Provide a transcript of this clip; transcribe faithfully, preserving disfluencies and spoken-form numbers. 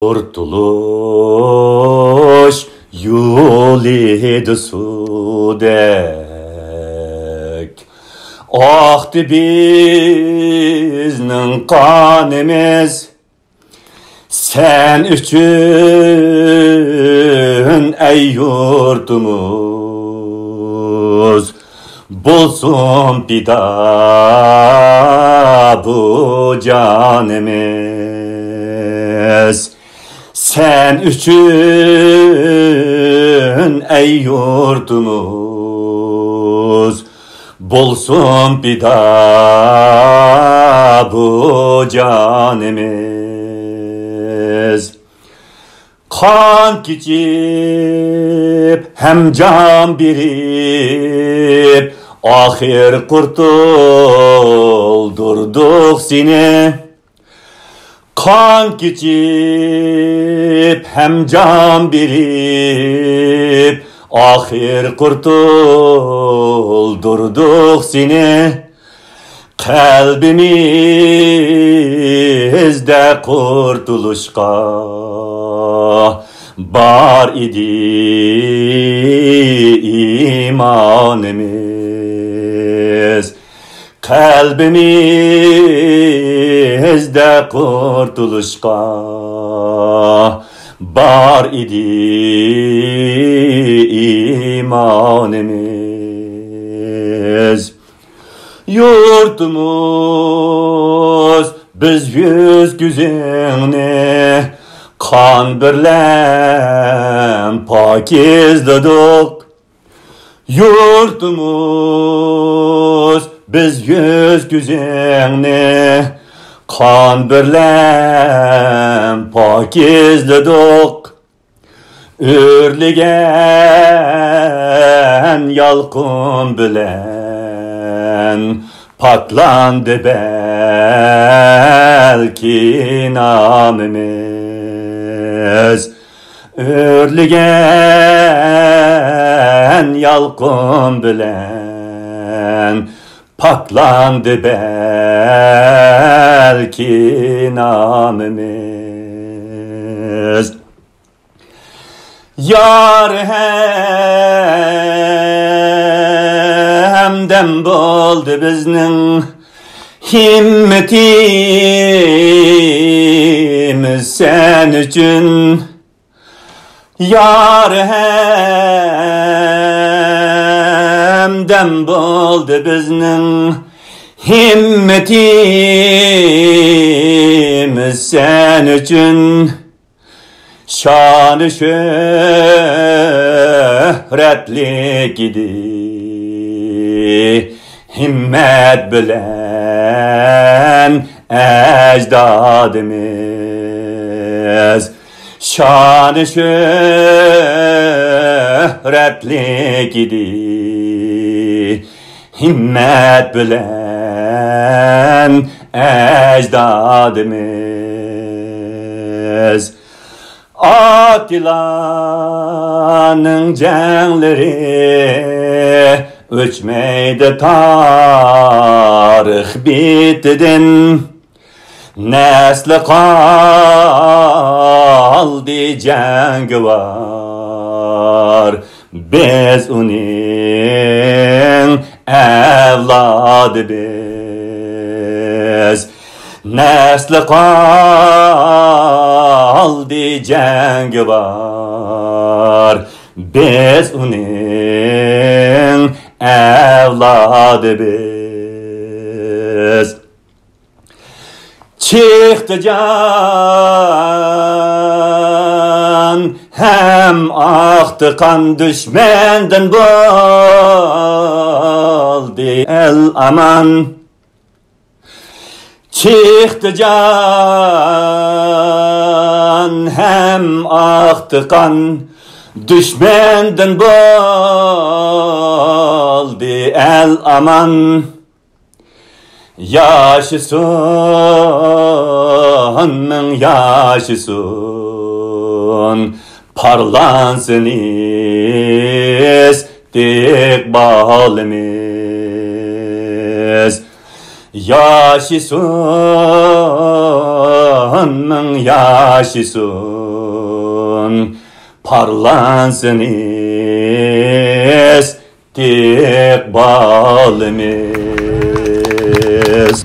قۇرتۇلۇش يولىدا سۇدەك ئاقتى بىزنىڭ قانىمىز. سەن ئۈچۈن، ئەي يۇرتۇمۇز، بولسۇن پىدا بۇ جانىمىز. سەن ئۈچۈن، ئەي يۇرتۇمۇز، بولسۇن پىدا بۇ جانىمىز. قان كېچىپ ھەم جان بېرىپ، ئاخىر قۇرتۇلدۇردۇق سېنى. قان كېچىپ ھەم جان بېرىپ، ئاخىر قۇرتۇلدۇردۇق سېنى. قەلبىمىزدە قۇرتۇلۇشقا بار ئىدى ئىمانىمىز. قەلبىمىزدە قۇرتۇلۇشقا بار ئىدى ئىمانىمىز. يۇرتۇمۇز، بىز يۈز كۆزۈڭنى قان بىرلەن پاكىزلىدۇق. يۇرتۇمۇز، بىز يۈز كۆزۈڭنى قان بىرلەن پاكىزلىدۇق. ئۆرلىگەن يالقۇن بىلەن پاكلاندى بەلكى نامىمىز. ئۆرلىگەن يالقۇن بىلەن پاكلاندى بەلكى نامىمىز. يار ھەمدەم بولدى بىزنىڭ ھىممىتىمىز سەن ئۈچۈن. يار ھەمدەم بولدى بىزنىڭ ھىممىتىمىز سەن ئۈچۈن. شانى شۆھرەتلىك ئىدى ھىممەت بىلەن ئەجدادىمىز. شانى شۆھرەتلىك ئىدى ھىممەت بىلەن ئەجدادىمىز. ئاتىلارنىڭ جەڭلىرى ئۆچمەيدۇ تارىخ بېتىدىن. نەسلى قالدى جەڭگىۋار، بىز ئۇنىڭ ئەۋلادى بىز. نەسلى قالدى جەڭگىۋار، بىز ئۇنىڭ ئەۋلادى بىز. چىقتى جان ھەم ئاقتى قان، دۈشمەندىن بولدى ئەل ئامان. چىقتى جان ھەم ئاقتى قان، دۈشمەندىن بولدى ئەل ئامان. ياشىسۇن، مىڭ ياشىسۇن، پارلانسۇن ئىستىقبالىمىز. ياشىسۇن، مىڭ ياشىسۇن، پارلانسۇن ئىستىقبالىمىز.